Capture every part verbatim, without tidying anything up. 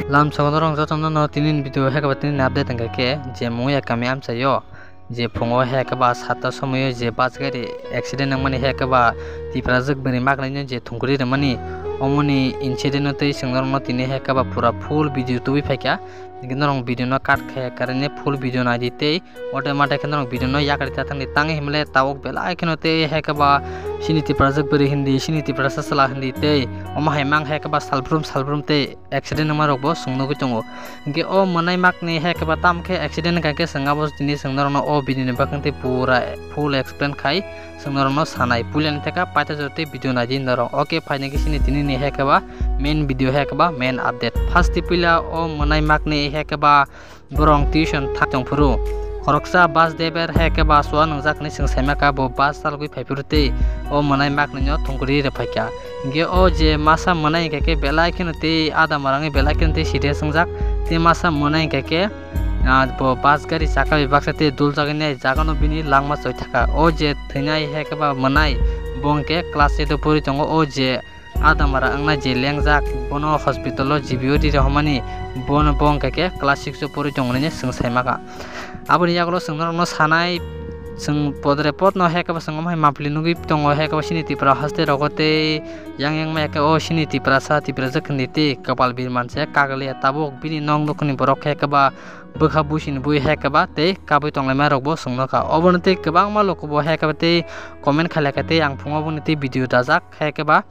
Lam sogodorong jotono no tini video hekaba tini update hingka khe je mungya kami amchaio je phungo hekaba satta somoyo je bus gari accident wngmani hekaba Tiprajwk bwrwi maknaino je thungkri rwmani omoni incident no tei chwngnorokno tini hekaba pura full video tubui phaikha. Hingke norok video no cut khe karani full video naidi tei ote mate khe norok video no yakari ta thangdi tang himle tabuk belai kheno tei hekaba sini Tiprajwk bwrwi hindi sini Tiprasa chwla hindi tei omo hai mang hekaba salbrum salbrum tei accident wngma rok bo chwng nugui tongo. Hingke o mwnai makni hekaba tam khe accident wngkha khe chwng abo tini chwng norok no o video ni bakang tei pura full explain khai chwng norok no sanai puilani theka paita jora tei video naidi norok. Oke phainai khe sini tini ni hekaba main video hekaba main update. First tei puila o mwnai makni hekaba borok tuition thang tongphuru. Khoroksa bus driver hai khe bus o nwngjak hinwi chwng saimaka, bo bus chalogwi phaiphuru tei o mwnai maknwino thwngkwrwi rwphaikha. Hinkhe o je masa mwnai hinkhe khe belai kheno tei adamara wngwi belai kheno tei serious wngjak. Tei masa mwnai hinkhe khe, ah, bo bus gari chakka bai baksa tei duljagwi nai jagano bini langma choi thaka. O je thwinai hai khe ba mwnai bo hinkhe class eight o pori tongo. O je adamara wngnai je lengjak, bono hospital o G B O D rehormani, bono bo wngkha khe class six o pori tongo hinwi chwng saimaka. Aboni yagulo chwng norokno sanai, chwng podre podno hai khe bo chwng omo hai mapli nugwi tongo, hai khe bo chini Tripura haste rogo tei yang yang maya khe o chini Tiprasa, Tiprajwk hindi tei kwpal birman se kaglia tabuk bini nok nukhungni borok hai khe ba bwkha buisini bui hai khe ba tei kabui tonglaima rok bo chwng nukha. Obono tei kwbangma luku bo hai khe ba tei comment khailai kha tei ang phungo boni tei video dajak hai khe ba.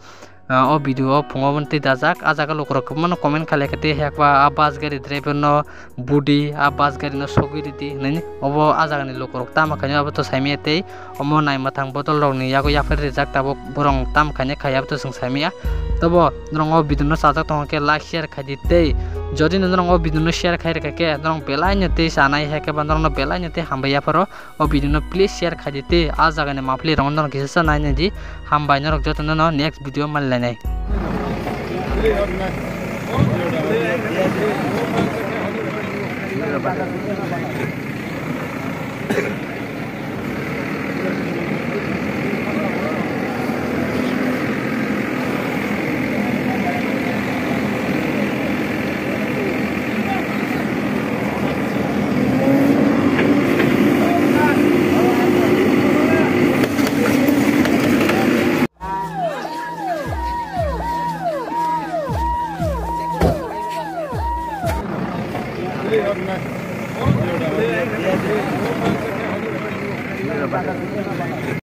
Ah, o video o phungo boni twi dajak, ah jaga lukurok kwbangmano comment khailai kha tei hekba ah bus gari driver no budi, ah bus gari no sogwi ridi hinwi. Obo ah jagani lukurok tamo khaino abo to saimaya tei omo nai mwthang bodol rokni yago yaphar rijak tabuk borok tamo khaino khai abo to chwng saimaya. Tobo norok o video no chajak tongkha khe like share khaidi tei jodi no norok o video no share khai rwkha khe norok belai no tei chanai hai khe ba norok no belai no tei hambai yapharo. O video no please share khaidi tei ah jagani mapli rok no kisa sa nai nai di. Hambai norok joto no next video mali lainai.